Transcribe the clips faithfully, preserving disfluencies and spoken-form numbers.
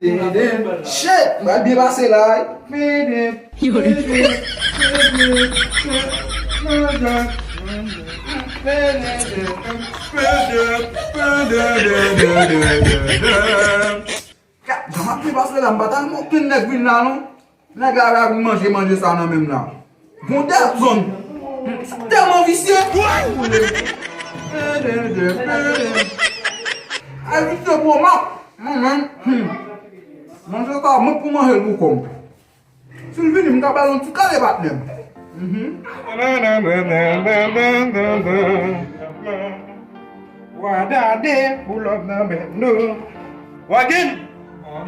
Shit, m pral byen pase la wi. Gad jan m ap byen pase la, m pa t al montre nèg vin la non. Nèg la ap manje manje sa nan men m la. Bon dèzòn. Sa tèlman visye. Ay visye gwo map. Mwen menm. Manje sa mwen pou manje l pou kò m. Si l vini m ka ba l yon ti kale patnè m. Wadade pou lòt nan men nou. Wagin. Nan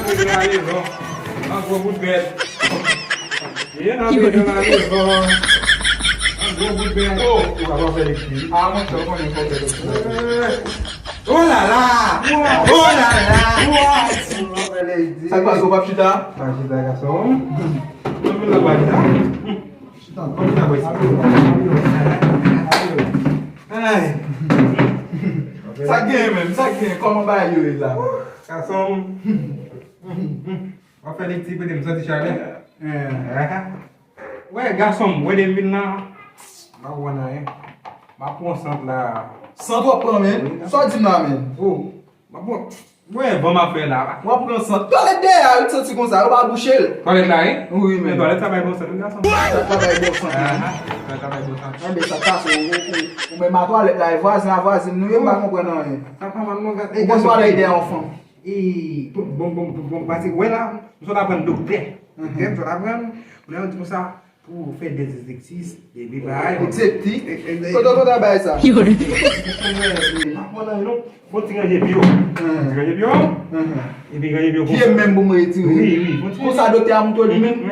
bezwen la rezon. An gwo bout bèt. Ye nan bezwen la rezon. An gwo bout bèt. Oh, ou pa fè lekti. Ah, mwen, sa konnen fò fè lekti. Oh la la. Oh la la. Sa k pase, ou p ap chita? Pa chita, gason. Mwen vin la pa chita. Chita, pa chita, boy. Ay. Sa k genyen menm? Sa k genyen? Kòman bagay yo ye la? Gason. W ap fè lekti, kote m santi chalè. Wè, gason m, wè de m vin la. M pa konprann anyen. M ap pran sant la. Sant w ap pran, menn? Sa w di m la, menn? Oh, m ap pran. Wè, ban m ap fè la. W ap pran sant. Twalèt dèyè a, ou t santi konsa, yo pa bouche l. Twalèt la, wi? Wi, men twalèt sa bay bon sant, wi, gason. Twalèt la bay bon sant, wi. Twalèt la bay bon sant. Enben, sa k pase, ou, ou, ou menm a twalèt la, e vwazen a vwazin nou ye, m pa konprann anyen. Sa pa mal, non, gade. Ou konn twalèt dèyè yon fanm. E, bon, bon, bon, bon, pase, wè la, m sot aprann doktè. Doktè, m sot aprann, kounye a yo di konsa, pou fè dèz egzèsis, de, de bagay. Egzèsis? Kote w konn bay sa? Mwen, non. Fon ti ranje pye w. Ti ranje pye w. Epi ranje pye w konsa. Pye m menm pou mwen retire. Wi, wi. Konsa doktè a montre w li menm?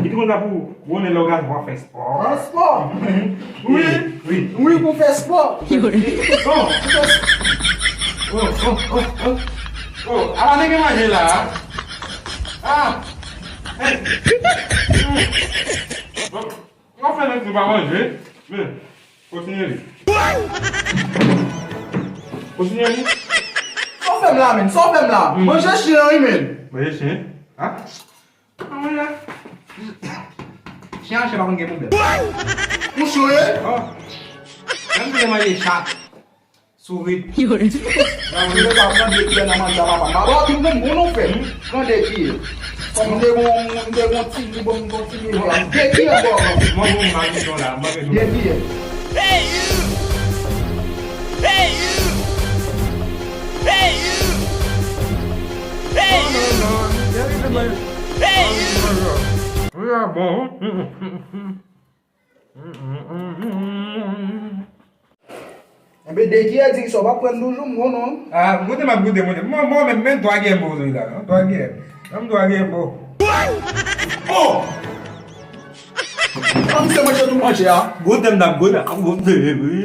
Li te konn sa pou wone lè w gade w ap fè spò. An spò? Wi. Wi. Wi, pou fè spò. Bon. Oh, oh, oh, oh. Oh, ala nèg manje la. Ah. Bon. Ou ap fè nèg nou pa manje, men kontinye li. Kontinye li. Sa w fè m la, menn? Sa w fè m la? Manje chen an, wi, menn. Manje chen? Ha? Manje. Chen an, chen pa konn gen pwoblèm. Mouche w ye? Oh. Menm si se manje chat. Sourit. Yo. Mwen pa pran de pyè nan manje a papa m. Papa, tout moun bon nou fè. Pran de pyè. Kòm m te gon, m te gon ti li bon, bon ti li bon. De pyè ankò. Mwen bon, mwen pa gen la, mwen gen. De pyè. Hey you! Hey you! Hey you! Hey you! Hey you! Wi, a bon. Enben, de kiyè di sa w pa pran toujou, m konnen. Ah, goute m ap goute, mwen, mwen, mwen menm, men twa kiyè m poze la, non? Twa kiyè. Ban m twa kiyè m. Oh! Kòm se manje tou manje a. Goute m t ap goute, ap goute, wi.